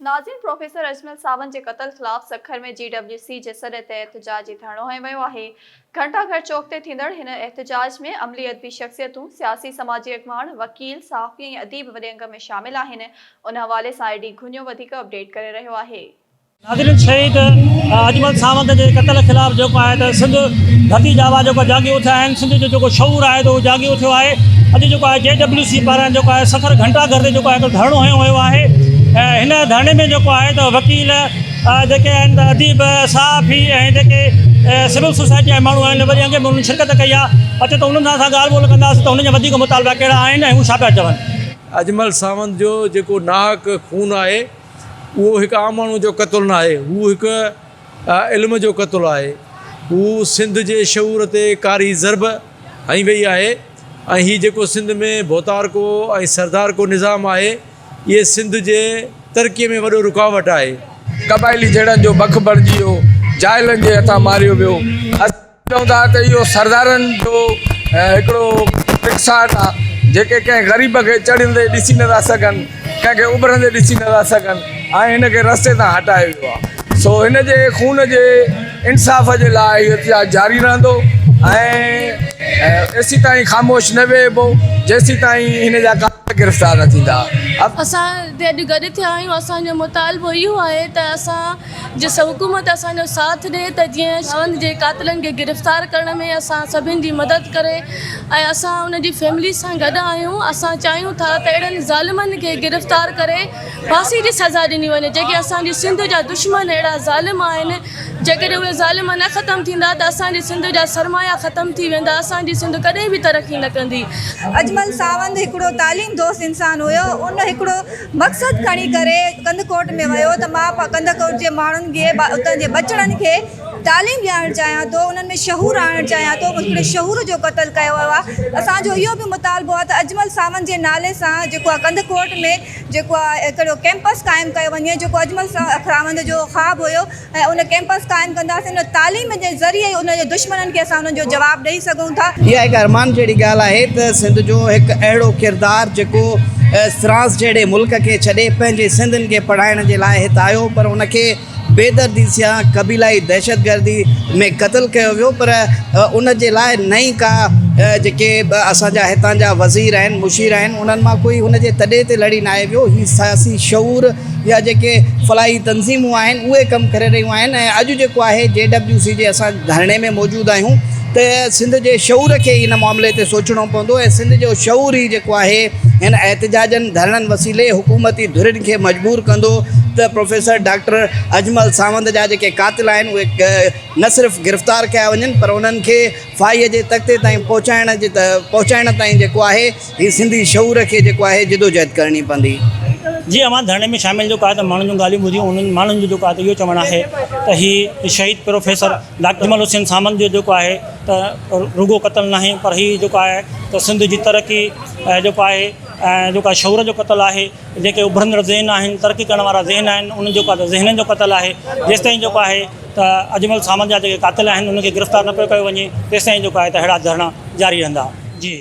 ناظرين پروفيسر اجمل ساوند جي قتل خلاف سکر ۾ جي ڊبليو سي جي سڏ تي احتجاجي ڌرڻو هنيو ويو آهي. گهنٽا گهر چوڪ تي ٿيندڙ هن احتجاج ۾ عملي ادبي شخصيتون، سياسي سماجي اڳواڻ، وڪيل، صحافي ۽ اديب وڏي انگ ۾ شامل آهن. ان حوالي سان اي ڊي گهنيو وڌيڪ اپڊيٽ ڪري رهيو آهي. ناظرين شهيد اجمل ساوند جي قتل خلاف جيڪو آهي ته سنڌ ڌرتي ڄاوا جيڪو جاڳي اٿيا آهن سنڌ جو جيڪو شعور آهي ته اهو جاڳي اٿيو آهي اڄ جيڪو آهي جي ڊبليو سي پاران جيڪو آهي سکر گهنٽا گهر تي جيڪو آهي هڪڙو ڌرڻو هنيو ويو آهي ۽ هن ڌرڻي ۾ جيڪو آهي ته وڪيل جيڪي آهن ته اديب صحافي ۽ جيڪي سول سوسائٽي جا ماڻهو آهن وڏي انگ ۾ انهن شرڪت ڪئي آهي اچو ته انهن سان اسان ڳالهه ٻولهه ڪنداسين ته انهن جا وڌيڪ مطالبا ڪهڙا آهن ۽ هو ڇا پيا چون. اجمل ساوند جو جيڪو ناحق خون آهي اهو هڪ عام ماڻهو جو قتل ناهي، هو هڪ علم جو قتل آهي. هو سنڌ جي شعور تي ڪاري ضرب هنئي وئي آهي ۽ هي جيڪو سنڌ ۾ ڀوتارڪو ۽ سردارڪو نظام آهي، اهي سنڌ جي ترقي ۾ وڏو رڪاوٽ آهي. قبائلي جهيڙن جو بک بڻجي ويو، جاهلن جي هٿان ماريو ويو. چون ٿا ته اهو سردارن جو هڪڙو ٽڪساٽ آ جيڪي ڪنهن غريب کي چڙهندي ڏسي نٿا سگهن ڪنهن کي اڀرندي ڏسي نٿا سگهن ۽ هن کي رستي تان هٽايو ويو آ سو هن جي خون جي انصاف جي لاء اهو احتجاج جاري رهندو ۽ ايسيتائين خاموش نه ويهبو جيسيتائين هن جا قاتل گرفتار نه ٿيندا. اسان هتي اڄ گڏ ٿيا آهيون اسان جو مطالبو اهو آهي ته اسان جس حڪومت اسان جو ساٿ ڏي ته جيئن ساوند جي قاتلن کي گرفتار ڪرڻ ۾ اسان سڀن جي مدد ڪري ۽ اسان ان جي فيملي سان گڏ آهيون اسان چاهيون ٿا ته اهڙن ظالمن کي گرفتار ڪري ڦاسي جي سزا ڏني وڃي جيڪي اسان جي سنڌ جا دشمن اهڙا ظالم آهن جيڪڏهن اهي ظالم نه ختم ٿيندا ته اسان جي سنڌ جا سرمايا ختم ٿي ويندا اسان جي سنڌ ڪڏهن به ترقي نه ڪندي. اجمل ساوند هڪڙو تعليم دوست انسان هيو ان هڪڙو مقصد کڻي ڪري ڪنڌڪوٽ ۾ ويو ته مان ڪنڌڪوٽ جي ماڻهن کي اتان جي ٻچڙن کي تعليم ڏيارڻ چاهيان ٿو انهن ۾ شعور آڻڻ چاهيان ٿو هڪڙي شعور جو قتل ڪيو ويو آهي اسان جو اهو به مطالبو آهي ته اجمل ساوند جي نالي سان جيڪو آهي ڪنڌڪوٽ ۾ جيڪو آهي هڪڙو ڪيمپس قائم ڪيو وڃي جيڪو اجمل ساوند جو خواب هيو ۽ ان ڪيمپس قائم ڪنداسين ان تعليم جي ذريعي ئي ان جي دشمنن کي اسان انهن جو جواب ڏئي سگهون ٿا. اها هڪ ارمان جهڙي ڳالهه آهي ته سنڌ جو هڪ اهڙو ڪردار جيڪو فرانس جهڙي ملڪ کي ڇڏي پنهنجي سنڌين کي پڙهائڻ جي لاء هت آيو پر ان کي بيدردي سان قبيلائي دهشتگردي ۾ قتل ڪيو ويو پر ان جي لاء نه ئي ڪا جيڪي اسان جا هتان جا وزير آهن مشير آهن انهن مان ڪوئي هن جي تڏي تي لڙي ناهي ويو هي سياسي شعور يا جيڪي فلاحي تنظيمون آهن اهي ڪم ڪري رهيون آهن ۽ اڄ جيڪو آهي جي ڊبليو سي جي اسان ڌرڻي ۾ موجود آهيون ته سنڌ جي شعور کي ان معاملي تي سوچڻو پوندو ۽ سنڌ جو شعور ئي جيڪو آهي هن احتجاجن ڌرڻن وسيلي حڪومتي ڌرين کي مجبور ڪندو ته پروفيسر ڊاڪٽر اجمل ساوند جا جيڪي قاتل آهن اهي نه صرف گرفتار ڪيا وڃن پر انهن کي ڦاهي جي تختي تائين پهچائڻ جي پهچائڻ تائين جيڪو آهي هي سنڌي شعور کي جيڪو آهي جدوجهد ڪرڻي پوندي. جي اوهان ڌرڻي ۾ شامل جيڪو آهي ته ماڻهن جون ڳالهيون ٻڌيون انهن ماڻهن جو جيڪو آهي ته اهو چوڻ آهي ته هي شهيد پروفيسر ڊاڪٽر اجمل حسين سامند جو جيڪو آهي ته رڳو قتل ناهي پر هي جيڪو آهي ته سنڌ جي ترقي جيڪو آهي ۽ جيڪو آهي شعور جو قتل آهي جيڪي اڀرندڙ ذهن آهن ترقي ڪرڻ وارا ذهن آهن انهن جيڪو آهي ته ذهنن جو قتل آهي جيستائين جيڪو آهي ته اجمل سامند جا جيڪي قاتل آهن انهن کي گرفتار نه پيو ڪيو وڃي تيستائين جيڪو آهي ته اهڙا ڌرڻا جاري رهندا جي.